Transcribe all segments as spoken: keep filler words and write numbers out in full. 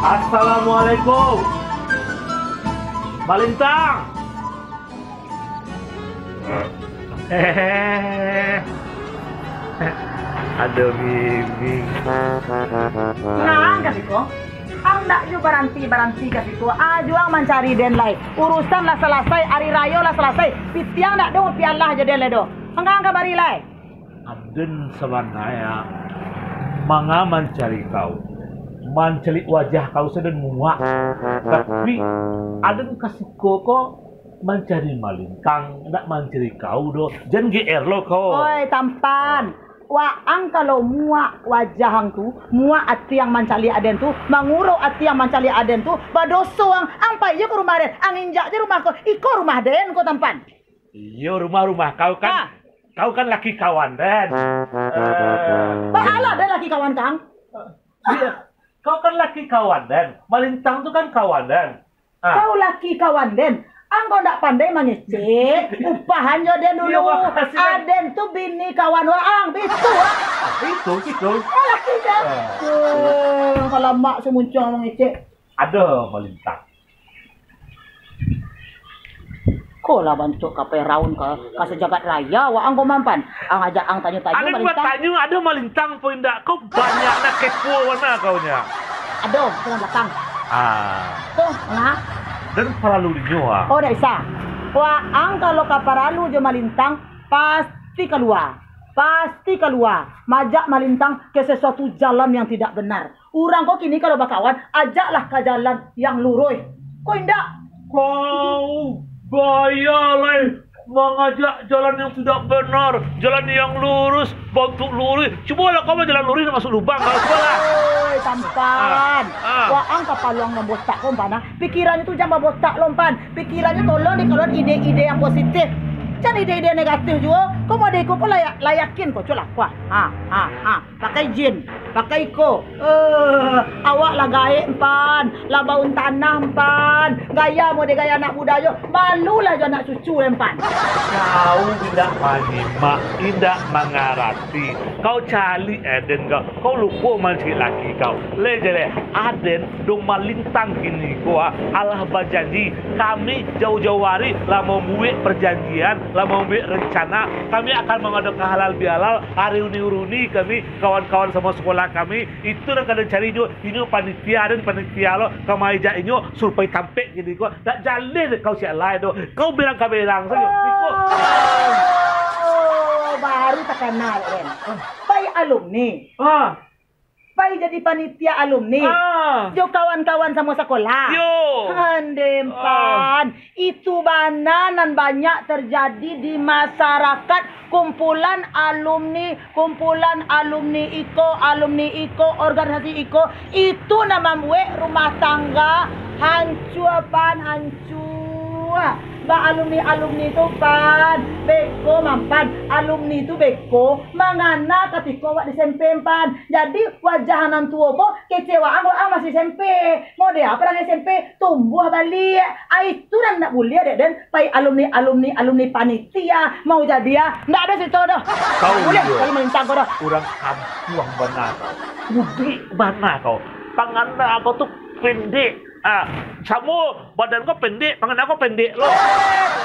Assalamualaikum. Malintang. Aduh, Miming. Nah, ka siko. Ang ndak jo baranti-baranti ka siko. Ajo ang mancari den lai. Urusan lah salasai, ari rayo lah salasai. Pitiang ndak do pialah jo den lai do. Mangga ang kamari lai. Aden sabananyo manga mancari kau. Mancaliak wajah kau sajo den muak. Tapi, aden ka siko ko mancari Malintang, ndak mancari kau doh. Jan G R lo kau. Oi, Tampan. Waang kalau muak wajah ang tu, muak ati ang mancaliak aden tu, mangurau ati ang mancaliak aden tu, badoso ang, ang pai jo ka rumah den, ang injak jo rumah ko, iko rumah den ko, Tampan. Iyo, rumah-rumah kau kan. Ah. Kau kan laki kawan den. Eh. Baalah den laki kawan kang. Iyo. Kau kan laki kawan den. Malintang tu kan kawan den. Ah. Kau laki kawan den. Ang kau ndak pandai mangecek. Upahan jo den dulu. Iyo, makasih, den. Aden tu bini kawan waang. Bitu, ah. Ah, bitu, bitu. Ah, laki den. Ah. Eh, kalamak samuncuang mangecek. Ado Malintang. Ko lah bantuak kapai raun ka, ka sajagat raya, waang ko Mampan. Ang ajak ang tanyo-tanyo. Aden Malintang. Batanyo, ado Malintang po indak? Ko banyak nak kepo bana kau nyo. Ado, tulang balakang. Ah. Tu, nah. Den paralu dinyo, ah. Oh, ndak bisa. Waang kalau ka paralu jo Malintang, pasti kalua. Pasti kalua. Maajak Malintang ka sasuatu jalan yang tidak benar. Urang ko kini kalau bakawan, ajaklah ka jalan yang luruih. Ko indak? Kau gaya lai mangajak jalan yang tidak benar, jalan yang lurus, bantuak luruih. Cubolah kau bajalan luruih nak masuak lubang, kau cubolah. Oi, Tampan. Ah, ah. Waang kapaluang mambotak ko, Pan, ah. Pikirannyo tu jan babotak lo, Pan. Pikirannyo tolong dikaluan ide-ide yang positif. Jan ide-ide negatif juo. Ko mode iko ko layak, layakin ko, cubolah. Wah, ha, ha, ha. Pakai jin, pakai iko. Eh, awak lah gaek, Pan. Lah baun tanah, Pan. Gaya mode gaya anak mudo juo. Malulah jo anak cucu den, Pan. Kau indak manyimak, indak mangarati. Kau caliak aden kau. Kau lupo mancaliak laki kau. Lai jaleh, aden dong Malintang kini ko, ah, alah bajanji. Kami jauah-jauah ari lah mambuek parjanjian, lah mambuek rancana. Kami akan mangadakan halal bihalal, ari uni-uni kami, kawan-kawan samo sakolah kami, itu nan ka den cari inyo, inyo panitia, den panitia lo, ka maajak inyo surupai tampek kini ko, ndak jaleh dek kau sialai do, kau berang-kaberang sajo, iko. Oh, baru takana, Ren. Pai alumni. Ah. Pai jadi panitia alumni. Ah. Jo kawan-kawan samo sakolah. Yo. Andem, ah. Pan. Itu bana nan banyak terjadi di masyarakat. Kumpulan alumni, kumpulan alumni iko, alumni iko, organisasi iko, itu nan mambuek rumah tangga hancua, Pan, hancua. Baalumni-alumni tu, Pan, beko, Mampan, alumni tu beko mangana katiko awak di S M P, Pan. Jadi, wajah nan tuo ko kecewa ang, ang masih S M P. Mode apo nan S M P? Tumbuah baliak. Ai, itu nan ndak buliah dek den. Pai alumni, alumni, alumni panitia, mau jadi ah. Ndak ado situ doh. Kau ndak buliah, iyo. Pai Malintang ko doh. Urang kampuang bana kau. Kudik bana kau. Pangana kau tu pendek. Ah, samo badan kau pendek, pangana kau pendek lo. Eh,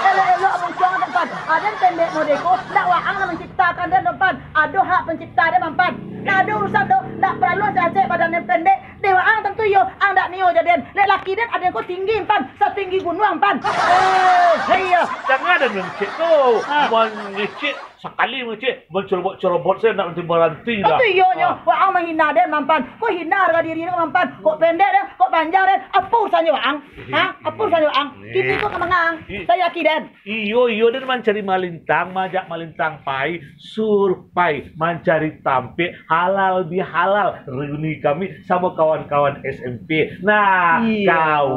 elok-elok muncuang, Pan. Aden pendek mode ko, ndak waang nan manciptakan den, Pan. Ado hak pencipta den, Mampan. Ndak ado urusan doh, ndak paralu acek-acek badan den pendek. Dek waang tantu iyo, ang ndak nio jo den. Dek laki den, aden ko tinggi, Pan. Satinggi gunuang, Pan. Eh, iyo. Jangan aden mangecek tu. Ah. Mangecek sakali mangecek, mancarobot-carobot sajo ndak nanti baranti lah. Tantu iyo nyo. Ah. Waang manghina den, Mampan. Kok hina harga diri den, Mampan? Kok pendek den, kok panjang den? Apo urusannyo waang? Ha? Apo urusannyo waang? Kini ko ka manga ang? Ih. Cari laki den. Iyo, iyo, den mancari Malintang, maajak Malintang pai, survei, mancari tampek, halal bihalal, reuni kami samo kawan-kawan S M P. Nah, iyo. Kau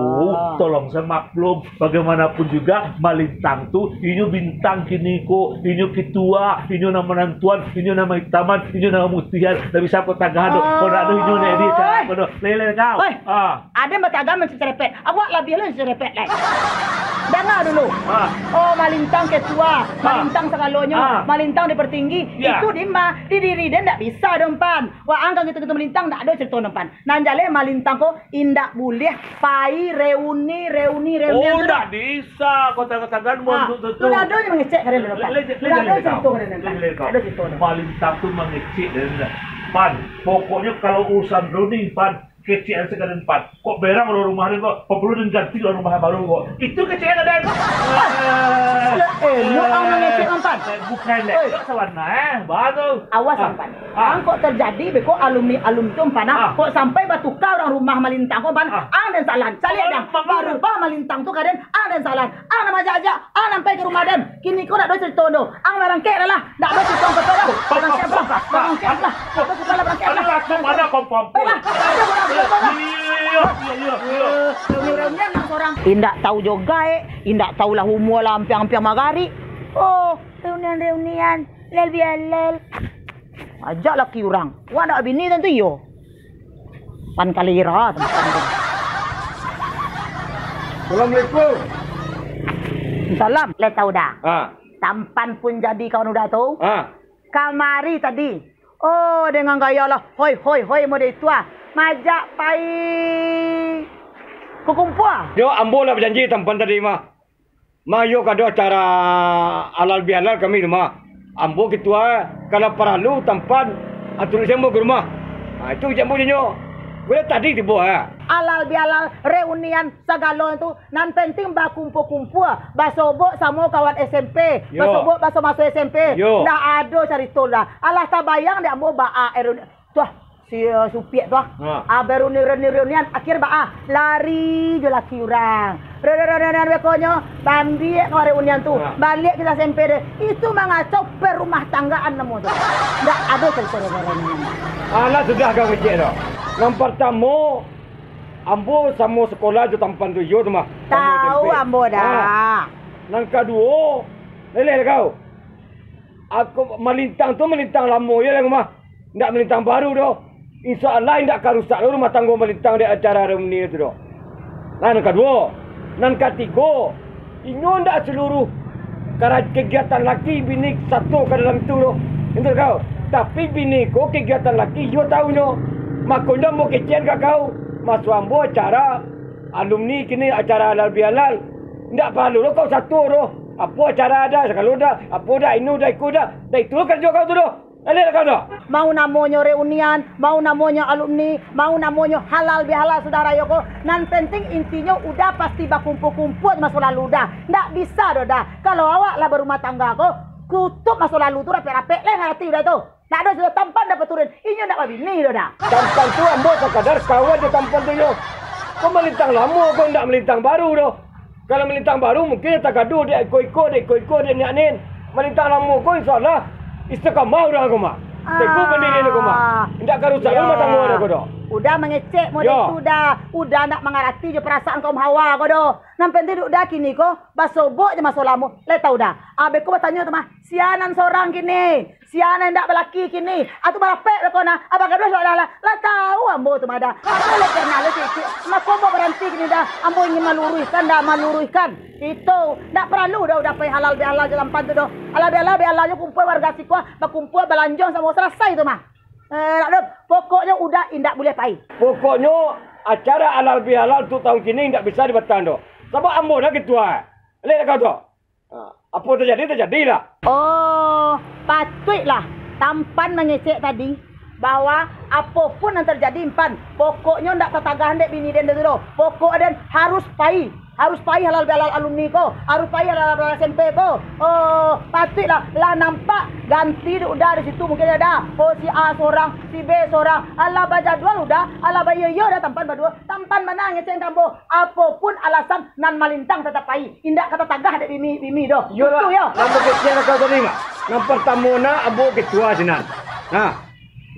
tolong sa maklum, bagaimanapun juga Malintang tu, inyo bintang kini ko, inyo ketua, inyo nan manantuan, inyo nan maitaman, inyo nan mamutihan, ndak bisa kau tagah doh. Kau ndak ado inyo ndak di cara kau doh. Lele kau. Oi. Ah. Aden batagah mancari cerepet. Awak labiah lo cerepet lai. Danga dulu. Ah. Oh, malintang ketua, ah, malintang sagalonyo, ah, malintang di pertinggi, ya, itu di ma, di diri den ndak bisa doh, Pan. Waang ka gitu-gitu malintang, ndak ado carito doh, Pan. Nan jaleh malintang ko indak buliah pai reuni, reuni, reuni. Oh, ndak bisa, kota-kota kan. Ah, tu, tu. Ndak ado nyo mangecek ka den doh, Pan. Ndak ado carito ka den, Pan. Ndak ado carito doh. Malintang tu mangecek dari, Pan. Pokoknyo kalau urusan reuni, Pan, kecek an sakalian, Pan. Kok berang lo rumah den kok, kok perlu den ganti lo rumah baru kok. Itu kecek an den. Elok-elok ang mangecek, Pan. Eh, bukan dek. Oi. Elok sawana, eh. Baru. Awas, ah, Pan. Ah. Ang kok terjadi beko alumni alum tu, Pan, ah. Ah. Kok sampai batuka urang rumah malintang ko, Pan. Ah. Ang den salah. Caliak dang. Barubah malintang tu ka den, ang den salah. Ang nan maajak-ajak, ang nan pai ka rumah den. Kini ko ndak ado carito doh. Ang barangkek lah. Ndak ado carito doh. Barangkek lah. Barangkek lah. Ndak ado carito lah, barangkek lah. Alah, kok ado kompom? Baiklah. Iyo, iyo, iyo, iyo. Indak tahu jo gaek, indak tahu lah umua lah ampiang-ampiang magarik. Oh, reunian-reunian, lel biar lel. Ajak laki urang. Wak ndak bini tantu iyo. Pan kalira tampan tu. Assalamualaikum. Salam. Lai tahu dah. Ha. Tampan pun jadi kawan udah tu. Ha. Kamari tadi. Oh, dengan gaya lah. Hoi, hoi, hoi, mode itu ah. Majak pai kukumpua. Yo, ambo lah bajanji tampan tadi mah. Mah, iyo kado acara halal bihalal kami tu mah. Ambo ketua, kalau paralu tampan, aturan ambo ka rumah. Ha, itu kecek ambo dinyo. Buliah tadi tibo ha. Halal bihalal, reunian, sagalo tu, nan penting bakumpua-kumpua, basobok samo kawan S M P, yo, basobok baso-maso S M P. Yo. Ndak ado carito lah. Alah tabayang dek ambo baa, eh, reuni-, tuah, Si, eh, Supiak tu ah. Ha. Ah, baru ni, ni reunian, akhir ba ah, lari jo laki urang. Re-, re-, reunian bekonyo, bambiak ka reunian tu. Ha. Baliak kito S M P deh. Itu mangacau perumah tanggaan namo tu. Ndak ado carito reunian. Alah, sudah kau kecek tu. Nan partamo, ambo samo sekolah jo tampan tu, iyo tu mah. Samo S M P. Tahu ambo dah. Ha. Nan kaduo, leleh kau. Aku malintang tu malintang lamo je lah mah. Indak malintang baru doh. Insya Allah indak ka rusak doh rumah tanggo malintang dek acara reuni tu doh. Nah, nan kaduo. Nan katigo, inyo ndak saluruh kara-, kegiatan laki bini sato ka dalam tu doh. Indak kau. Tapi bini ko kegiatan laki iyo tahu nyo. Makonyo ambo kecekan ka kau. Maso ambo acara alumni kini acara halal bihalal. Indak paralu doh kau sato doh. Apo acara dah, sagalo dah, apo dah, inu dah, iko dah. Dah itu lo karajo kau tu doh. Alih lah kau tu. Mau namonyo reunian, mau namonyo alumni, mau namonyo halal bihalal sudah rayo ko, nan penting intinyo udah pasti bakumpua-kumpua maso lalu dah. Ndak bisa doh dah. Kalau awak lah barumah tangga ko, kutup maso lalu tu rapek-rapek leh ngarati udah tu. Ndak ado sudah tampan dapat turun. Inyo ndak babini doh dah. Tampan tu ambo sakadar kawan jo tampan tu nyo. Ko malintang lamo ko, ndak malintang baru doh. Kalau malintang baru, mungkin tagaduah dek iko-iko, dek iko-iko, dek niak nin. Malintang lamo ko, insya Allah, istiqamah urang ko mah. Teguh pendirian ko mah. Ah. Indak ka rusak rumah tanggo ko doh. Udah mangecek model tu dah. Udah ndak mangarati jo perasaan kaum Hawa ko doh. Nan penting duduk dah kini ko, basobok je maso lamo. Lai tahu dah. Abih ko batanyo tu mah, sia nan sorang kini. Sia nan indak balaki kini, atu barapek beko nah, abah gaduah sudah lah, lah tahu ambo tu mah dah. Ambo lai pernah lai cicik, mako ambo baranti kini dah, ambo ingin maluruihkan dah, maluruihkan. Itu, ndak paralu dah udah pai halal bihalal jo tampan tu doh. Halal bihalal, bihalal jo kumpul warga siko, bakumpul balanjo samo salasai tu mah. Eh, nak doh, pokoknyo udah indak buliah pai. Pokoknyo acara halal bihalal tu taun kini indak bisa dibatang doh. Sabab ambo dah ketua. Liek kau tu. Ha, apo tajadi, tajadilah. Oh, patuiklah tampan mangecek tadi, bahwa apo pun nan tajadi, Mpan, pokoknyo ndak tatagah dek bini den tu doh. Pokok den harus pai, harus pai halal bihalal alumni ko, harus pai halal bihalal S M P ko. Oh, patuiklah, lah nampak ganti dek udah di situ mungkin ado. Oh, si A sorang, si B sorang, alah bajadual udah, alah baiyo-iyo dah tampan baduo. Tampan bana ngecek ka ambo. Apo pun alasan nan malintang tatap pai, indak ka tatagah dek bini, bini doh. Iyolah, itu yo. Nan bakecek kau tadi mah. Nan partamo nah, ambo ketua sinan. Nah,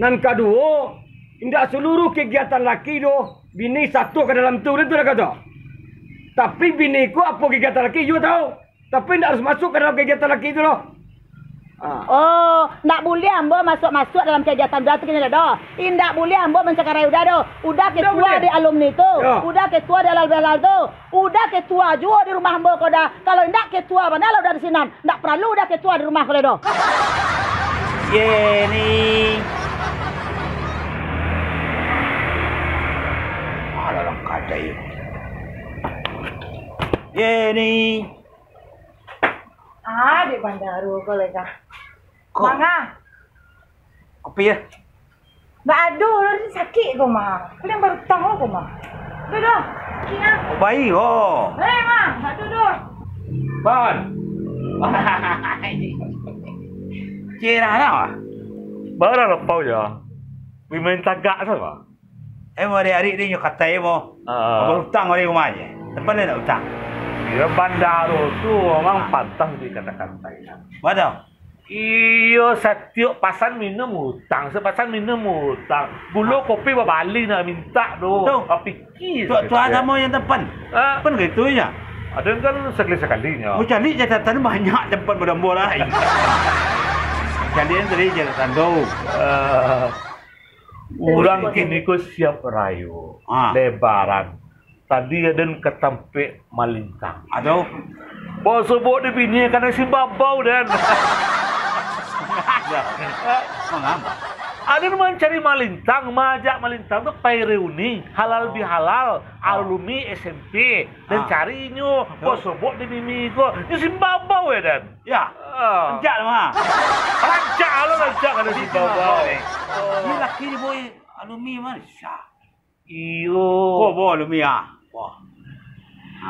nan kaduo, indak saluruh kegiatan laki doh, bini sato ka dalam tu, itu lah kau tu. Tapi bini ko apo kegiatan laki, iyo tahu. Tapi indak harus masuk ka dalam kegiatan laki tu doh. Oh, ndak buliah ambo masuak-masuak dalam kagiatan Uda tu kini doh. Indak buliah ambo mancakarai Uda doh. Uda ketua di alumni tu. Uda ketua di halal bihalal tu. Uda ketua juo di rumah ambo ko Da. Kalau indak ketua bana lah Uda di sinan. Ndak paralu Uda ketua di rumah ko lai doh. Yeni. Alah, orang kadai. Yeni. Ah, Dek Bandaru ko lai kah? Ko. Manga. Kopi yo? Ndak ado, lah ni sakik ko mah. Paliang barutang ko mah. Duduak. Sakik ah. Baik oh. Eh mah, ndak duduak. Ban. Cerah dah. Barang lapau yo. Main tagak sajo. Eh, mau arik-arik dia nyo katai mo. Ah. Abang utang dari rumah je. Tempat dia nak utang. Yo, Bandaru tu memang pantas dikata-katai. Betul. Iyo, satiok pasan minum utang, sapasan minum utang. Gulo kopi babali nak mintak tu. Tu. Bapikir. Tu, tu samo yang tempat. Ah. Pun gitu nya. Ada kan sakali-sakali nya. Oh, cari catatan banyak tempat berdombo lah. Cari yang tadi catatan tu. Ah. Urang kini ko siap rayo, lebaran. Tadi aden ka tampek malintang. Aduh. Basobok di bini ka nasi babau den. Mangamba. Aden mancari malintang, maajak malintang tu pai reuni, halal bihalal, alumni S M P, den cari inyo, basobok di bini ko. Nyo simbabau ya den. Ya. Ah. Rancak lah, mah. Rancak lah, rancak ka nasi babau. Ni laki ni boy, alumni mah. Iyo. Ko bo alumni ah. Wah.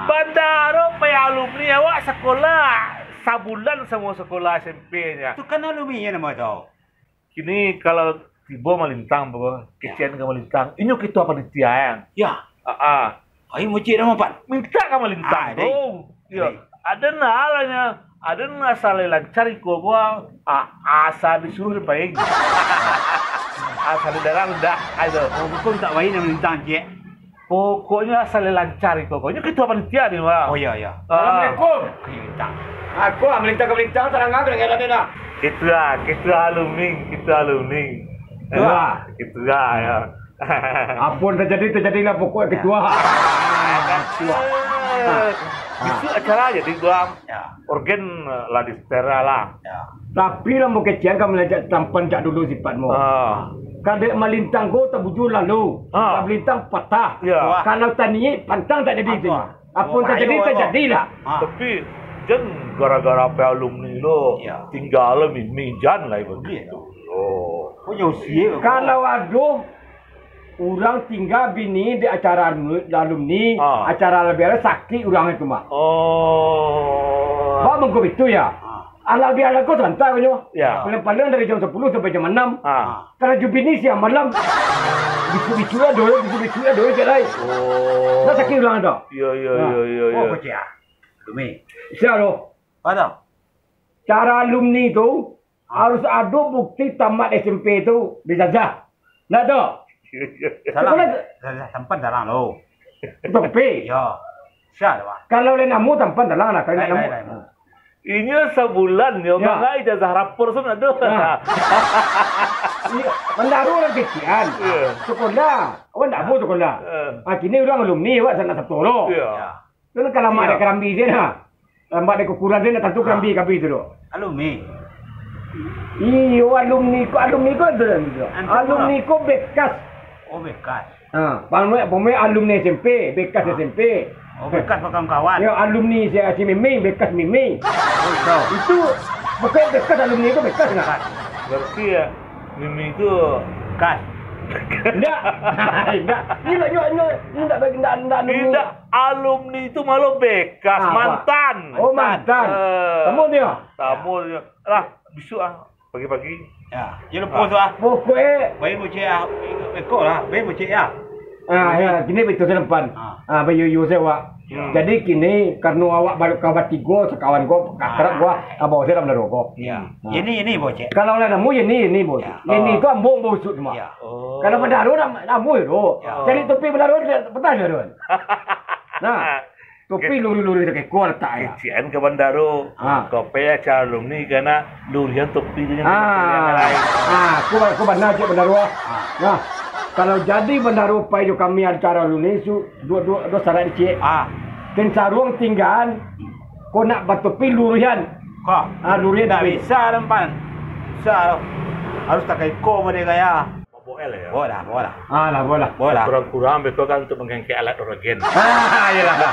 Bandaru pai alumni awak sakolah sabulan samo sakolah S M P nya. Tu kan alumni nyo namo tu. Kini kalau tibo malintang, kecekan ka malintang, inyo ketua panitia yang. Ya. Ah, ah. Ai muji namo pan. Mintak ka malintang tu. Iyo. Aden lah nyo, aden asal lancar iko gua, a-, asa disuruh dipaing. Asa dilarang dah, ayo. Oh, bukan tak baik nak malintang, cek. Pokoknyo asal lancar iko gua. Nyo ketua panitia ni, Bang. Oh, iya, iya. Ah. Assalamualaikum. Aku ah, malintang ka malintang, tarang aku dengan ada dah. Ketua, ketua alumni, ketua alumni. Ketua. Ketua, ya. Apo nan tajadi, tajadilah pokok ketua. Ah, ketua. Bisuak acara jadi, Bang. Ya. Orgen, eh, lah disetel lah. Ya. Tapi lah mukecian ka malajak tampan jak dulu sipat mo. Ah. Kadek malintang ko tabujur lalu. Ah. Malintang patah. Ya. Kalau taniik pantang tak jadi tu. Apo nan tajadi, tajadilah. Ah. Tapi jan gara-gara pai alumni lo, tingga lo mimi, jan lah bagitu. Oh. Kalau ado urang tingga bini di acara alumni, acara labiah sakik urang itu mah. Oh. Ba mangko bitu ya. Ah. Alah biar ko santai nyo. Ya. Paling-paling dari jam sapuluah sampai jam anam. Ah. Kalau jo bini siang malam. Bisu-bisu lah doh, bisu-bisu lah doh, cek lai. Oh. Lah sakik urang tu. Iya, iya, iya, iya. Oh, kocak. Demi. Siap tu. Apa tu? Cara alumni tu, harus ado bukti tamat S M P tu dijajah. Ndak ado? Salah. Salah, tampan salah lo. Tapi. Yo. Siap, Pak. Kalau lain namo tampan salah lah, kalau lain namo. Inyo sabulan yo, ya. Mangga ijazah rapor tu ndak ado. Nah. Inyo mandaru urang kecian. Iya. Sekolah. Awak ndak ado sekolah. Iya. Ah, kini urang alumni, awak sanak satu lo. Iya. Kan kalau mak dek karambi se nah. Lambat dek kukuran se nah, tantu karambi kabih tu doh. Alumni. Iyo, alumni ko, alumni ko tu dah. Alumni ko bekas. Oh, bekas. Ha, pamain, pamain alumni S M P, bekas S M P. Oh, bekas kawan-kawan. Yo, alumni si, si Miming, bekas Miming. Oh, itu. Itu bukan bekas alumni ko bekas nah. Berarti ya, Miming tu kas. Ndak. Ndak. Ini ndak, ndak, ndak, ndak alumni. Ndak. Alumni tu malah bekas, mantan. Oh, mantan. Eh. Tamu dia? Tamu dia. Lah, bisuak ah, pagi-pagi. Ya, ya lepas tu ah. Pokok eh. Baik bocek ah. Ekor lah, baik bocek ya. Ah, ya, kini betul se nampan. Ah. Ah, bayu-yu se awak. Ya. Jadi kini, karano awak baru ka batigo, sakawan ko, kakrab ko, abah se dalam daro ko. Ya. Ah. Ini, ini bocek. Kalau lah namu, ini, ini bocek. Ya. Ini tu ambo, ambo usut semua. Ya. Oh. Kalau mandaru, nam-, namu itu. Ya. Cari topi mandaru, petang dia tu. Nah. Topi lurih-lurih takah ko latak ya. Kecek an ka bandaro. Ah. Kau payah calon ni kana lurihan topi dengan Ah, ah, ko, ko bana cek bandaro. Ah. Nah, kalau jadi bandaro pai jo kami acara lu ni su dua dua dua syarat cek. Ah. Ken saruang tinggaan, ko nak batopi lurihan. Kah? Ah, lurihan. Tak bisa, Rampan. Bisa. Harus takai ko pada gaya. Bawa L ya? Bawa dah, bawa dah. Ah, lah, bawa dah. Bawa dah. Kurang-kurang beko kan untuk mengangkat alat orogen. Ah, iyalah.